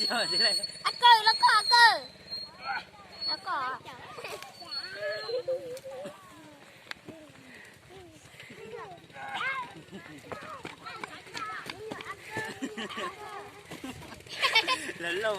A kaw, los koj a kaw. Los koj. Lawv lauj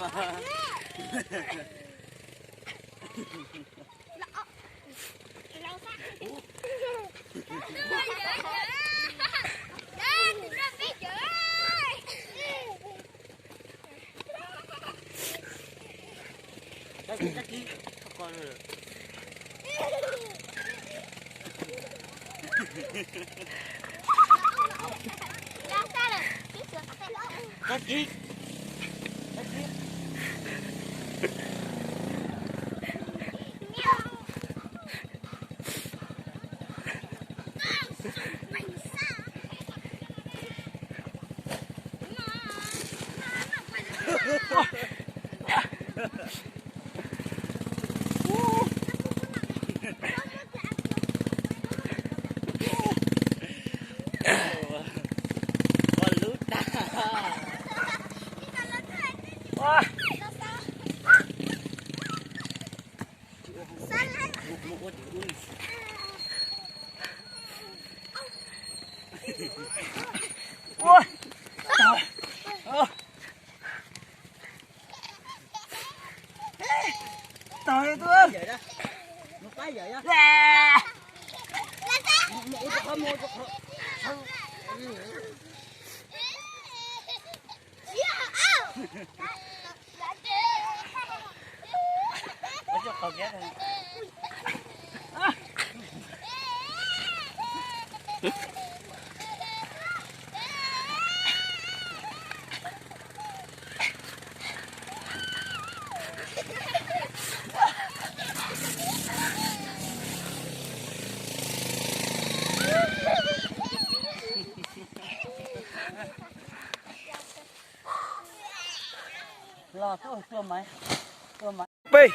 mas. Peb,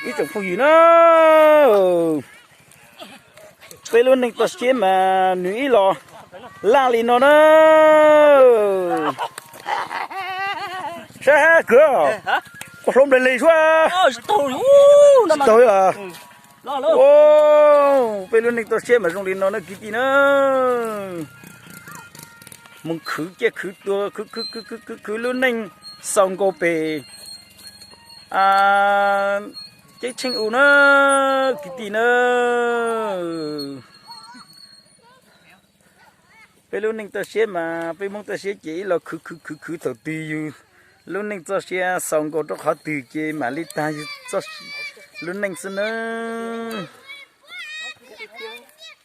ib tsoom phooj ywg na, peb lub neej toj siab mas nws ib los laj li no na. Saib hab kawg, koj hlob nplej li suab. Tsis tau, peb lub neej toj siab mas zoo li no na kwv tij na. Mus khwv ciaj khwv tuag, khwv khwv khwv khwv khwv lub neej xaus nkaus pem ceeb tsheej u na kwv tij na. Peb lub neej toj siab mas peb Hmoob toj siab ces ib los khwv khwv khwv khwv thaum twg yus lub neej txoj sia xaus nkaus rau qhov twg ces mam li tag yus lub neej xwb nawb.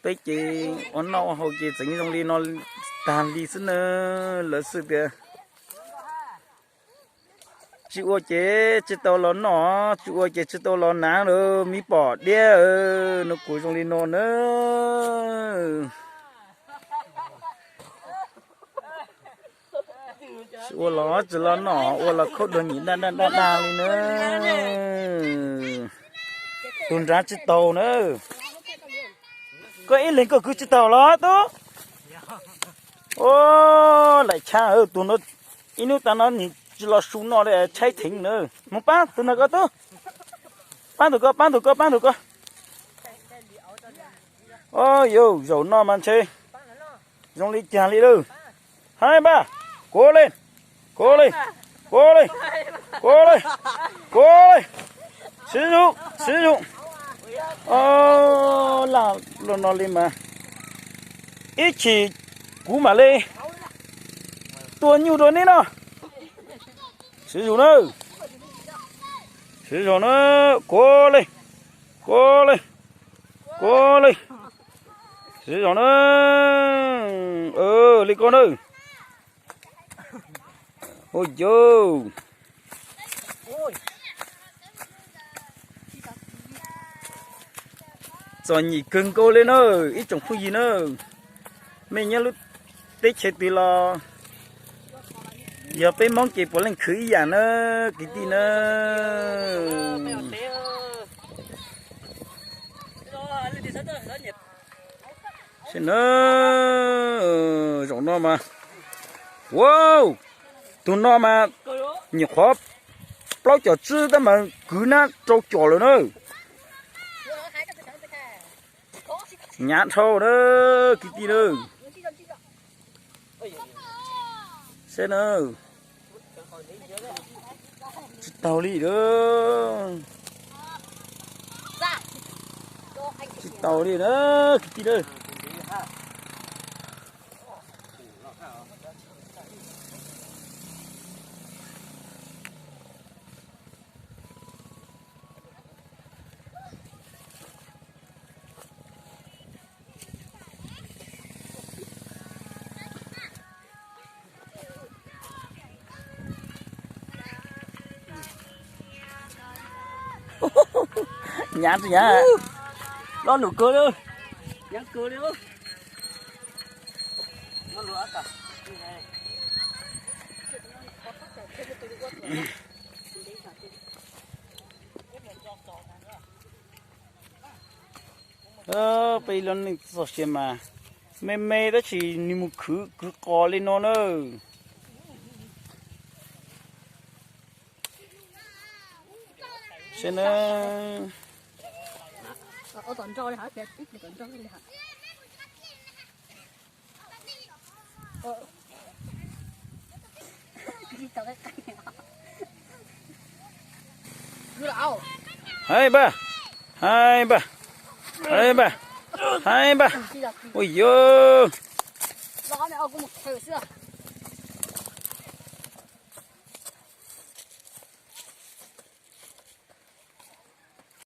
Peb ces ua noj ua haus ces tseem zoo li no tag li xwb nawb. Lawv xwb tias tsis ua ces tsis tau los noj, tsis ua ces tsis tau los hnav lawm, me pom diab no kuv zoo li no nawb. Tsis ua los tsis los noj, ua los khaub dua nyim daj daj daj daj li nawb. Tus nrad tsis taus nawb. Koj ib leeg koj kwv tsis taus los tub? Laim tshaj tus no, ib hnub tas no nim tsis los su noj li, tshaib theev na. Mus pab tus no koj tub. Pab tus ko, pab tus ko, pab tus ko. Yus zaum no mas ntshe zoo li cas li lawm. Hab npaj, kuv li, kuv li, kuv li, kuv li, kuv li. Siv zug, siv zug. Laj los no li mas ib chim kuv mam li tua nyuj rau neb no. Siv zug na, siv zug na, kuv li, kuv li, kuv li. Siv zug na, li ko na. Ua cas txom nyem kawg nkaus li na, ib tsoom phooj ywg na. Mej nyob lub teb chaws twg los yog peb Hmoob ces puav leej khwv ib yam na, kwv tij na. Saib na, zaum no mas, wow, Tus no mas nyuam qhuav plaub caug tsib tab mas kwv nab rau caum lawm na. Hnyav dhau na kwv tij na. Saib na, tsis taug li na. Tsis taug li na kwv tij na. Hnyav tsis hnyav? Lo lus kawg li. Hnyav kawg li. Peb lub neej txoj sia mas me me tab sis nws mus khwv kwv qos li no na. Saib na. Haib npaj, haib npaj, haib npaj, haib npaj. Ua yog.